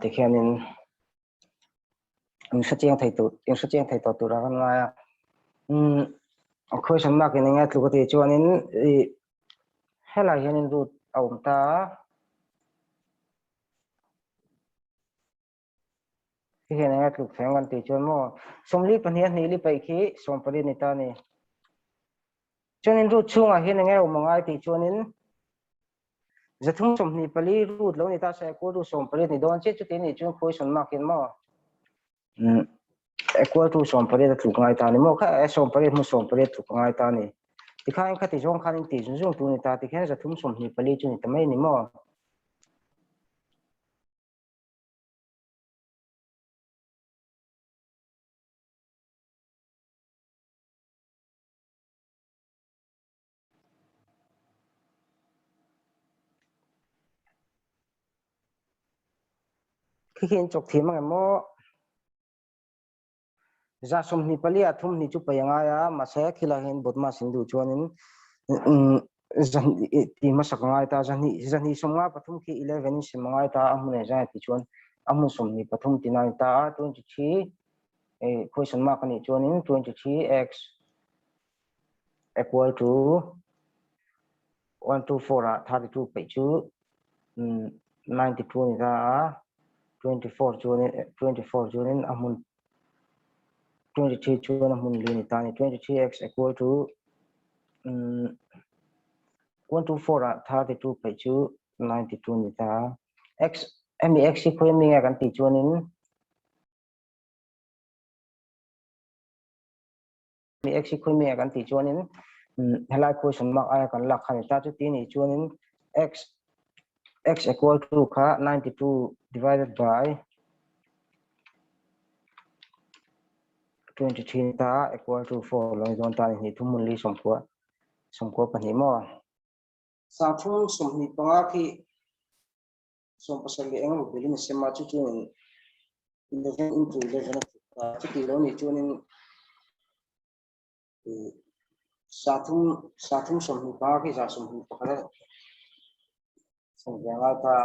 Tikhianin in hrechiang thei tur in hrechiang thei tawh turah kan ngai a. Umm question mark in enge tluk a tih chuanin ih helai hianin root a awm ta a. Khi hian enge tluk thei ang kan tih chuan maw 42 a hnih li paih khi 18 a ni ta a ni. Chuanin root chhungah hian enge awm angai tih chuanin 324 root lo ni ta se equal to 18 ni dawn chiah chuti nih chuan question mark hian maw equal to 18 a tluk ngai ta ni maw kha 18 hmu 18 tluk ngai ta ni. Tikhain khati zawng khan in tih zung zung tur ni ta tikhian 324 chu ni ta mai ni maw. Khi khi in chawk thiam ang em maw? 24 a thum hnih chu paih a ngai a, mahse khilai hian Bodmas in duh chuanin ti hmasak a ngai ta, 253 khi 11 in sem a ngai ta, a hmun eh zai ti chuan a hmun 23 ti na a ni ta a, 23 question mark a nih chuanin 23x equal to 124 ah 32 paih chu 92 a ni ta a, 24 chuanin 24 chuanin a hmun 23 chuan a hmun li a ni ta a ni. 23x equal to 124 ah 32 paih chu 92 a ni ta a. X hemi x hi khawi mi nge kan tih chuanin Mi x hi khawi mi nge kan tih chuanin helai question mark aia kan lak kha a ni ta. Chuti nih chuanin x x equal to kha 92 divided by 23 ni ta equal to 4 lo ni dawn ta a ni. Hnih thum hmun li sawmkua sawmkua pahnih maw? 325 khi 17 leh engemaw belin a sem a, chu chuanin 11 into 11 a tluk ta. Chuti lo nih chuanin 325 khi 121 a sem ve a ngai ta.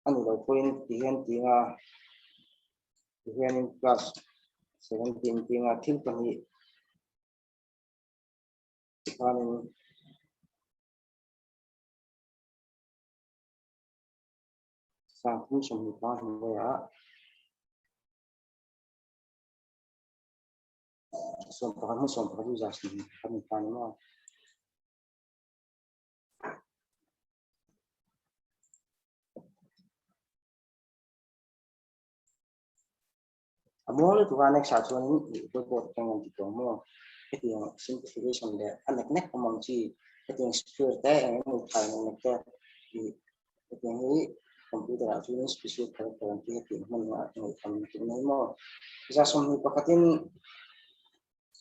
A ni lo pawhin ti hian ti nga ti hianin plus 17 ti nga thil pahnih Tikhanin 325 hnuaiah 11 hmun 11 chu 21 ni ta ni maw? A muang lutuk a next ah chuanin ih whiteboard atang an ti tawh maw? Hetiang simplification leh a nek nek awm ang chi hetiang square te eng emaw thai nek nek te ih hetiang hi computer ah chuanin special character an ti hetiang hman a ngaihtham tur mai maw? 21 in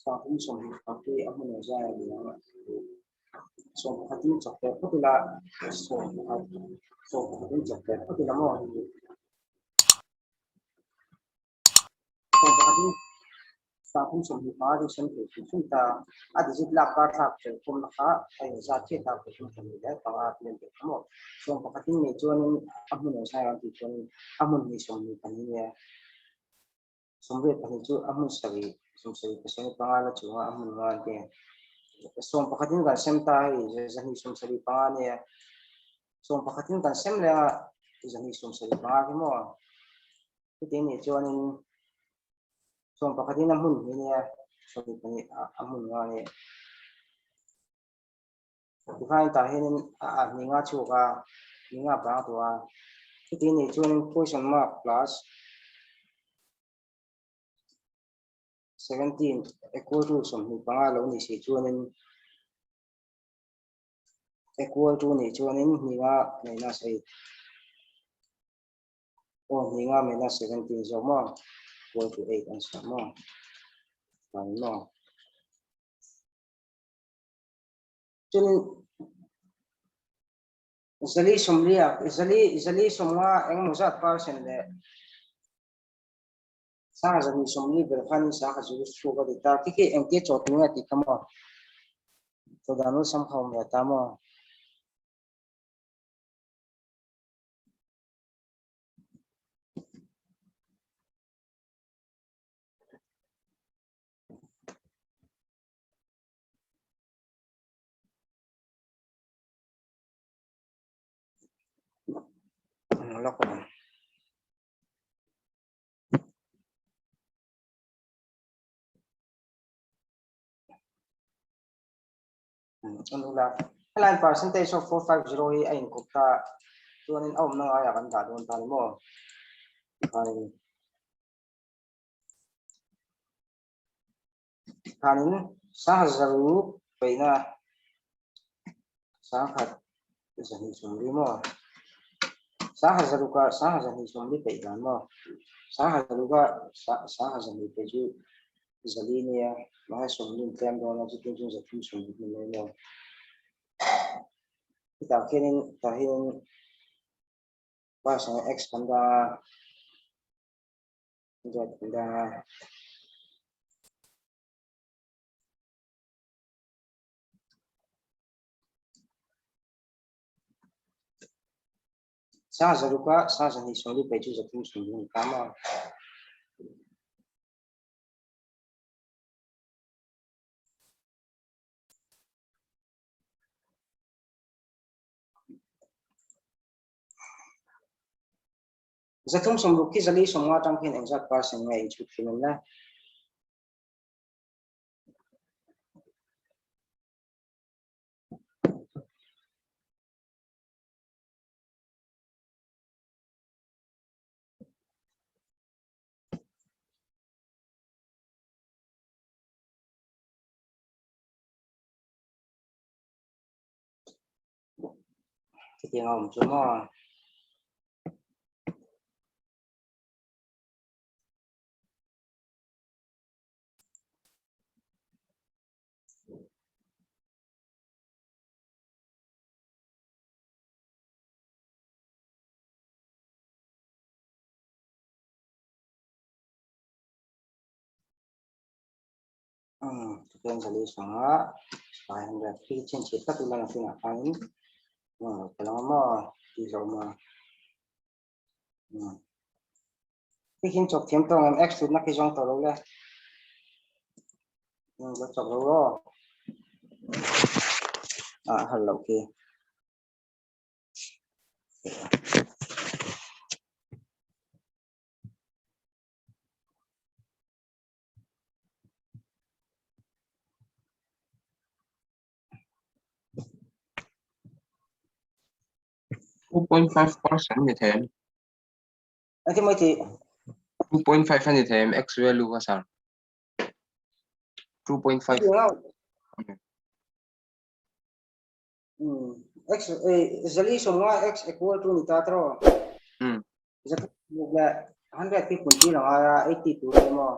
320 hi a hmun ah zai a ni ang 11 in chawk teh phawt ila 11 11 in chawk teh phawt ila maw? 325 hi sem thei hrim hrim ta. A digit lak kar thlak fel khawmna kha a inzat chiah ta 35 tih an tih kha maw. 11 in nei chuanin a hmun ang sai ang tih chuanin a hmun hnih 22 nia. 82 chu a hmun sarih 75 la chunga a hmun nga an ti. 11 in kan sem ta hei 275 nia. 11 in kan sem leh a 275 hi maw. Chuti nih chuanin 11 in a hmun hi nia 22 a hmun nga a ni. Tikhain tah hianin a a hnih nga chhuak a, hnih nga bang tawh a. Chuti nih chuanin question mark plus 17 equal to 25 lo ni si chuanin equal to nih chuanin hnih nga minus 8 aw hnih nga minus 17 zawk maw equal to 8 an sa maw tlai maw chuanin zali sawmliak zali zali sawmnga engemaw zat percent leh Sangha 240 ber khanin sangha zu chhuak a ti ta. Khi khi engtia chaw tu nge tih kha maw? Chaw dan awlsam kha awm ve ta maw? Ang lawk ang. An ula helai percentage of 450 hi a inkawp ta chuanin a awmna ngaiah kan dah dawn ta ni maw khanin khanin sangha zaruk peihna sangkhat zahnih sawmli maw sangha zaruka sangha zahnih sawmli peih dan maw sangha zaruka sangha zahnih peih chu zali nia mahse sawmli in tlem dawn a chutin chuan zathum sawmli ni mai maw hetah khianin tah hianin class ang x kan dah a z kan dah a Sa zaruka sa zahnih sawmli peih chu zathum sawmli a ni ta maw? Zathum sawmruk khi zali sawmnga atang khian engzat percent nge inchhut thin awm le? Chutiang a awm chu maw? Chuan zali sanga 500 khi chen chhe tak ila na finah khanin ka lang maw ti lo ma khi khin chawk thiam tawng em x na khi zawng tawh lo le lo chawk lo ro a hal lo khi 2.5% ni thei em? Ati mai ti. 2.5 ani thei em x value kha sir? 2.5. X zali sawmnga x equal to ni ta tro. Zat le 100 pi punti la ngai a 80 tur ni maw.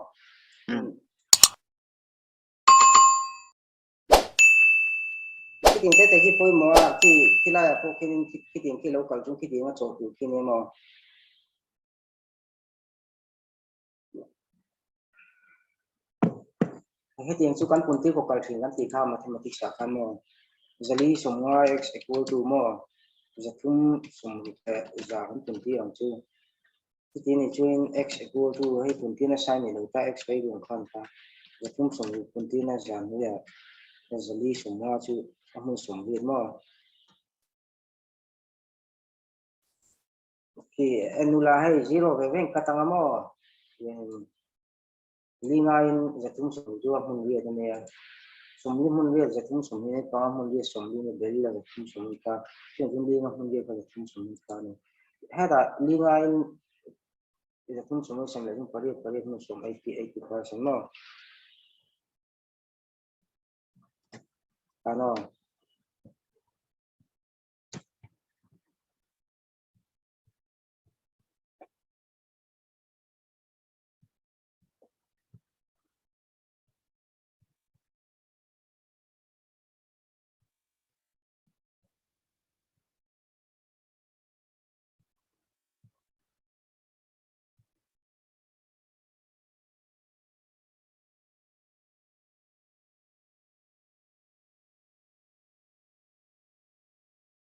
Khiting te te khi pawimawh a khi khilaiah pawh khianin khiting khi lo kal chung khiting a chawh tur khi ni maw. Hetiang chu kan puntir kaw kal thin kan tih kha mathematics ah khan maw zali sawmnga x equal to maw zathum sawmruk leh za kan puntir ang chu chuti ni chuan x equal to hei puntir nasa a nih loh ta x value ang khan kha zathum sawmruk puntir na za hnuaiah zali sawmnga chu a hmun sawmriat maw. Khi nula hei zero ve veng khat anga maw Lingain zathum sawm chu a hmun riat a nia. Sawmli hmun riat zathum sawm hi panga hmun riat sawmli ni bel la zathum sawm hi ta. Chuan chuan linga hmun riat kha zathum sawm hi ta ni. Hetah lingain zathum sawm hi sawm leh chuan pariat pariat hmun sawm 80 80 percent maw? Ano.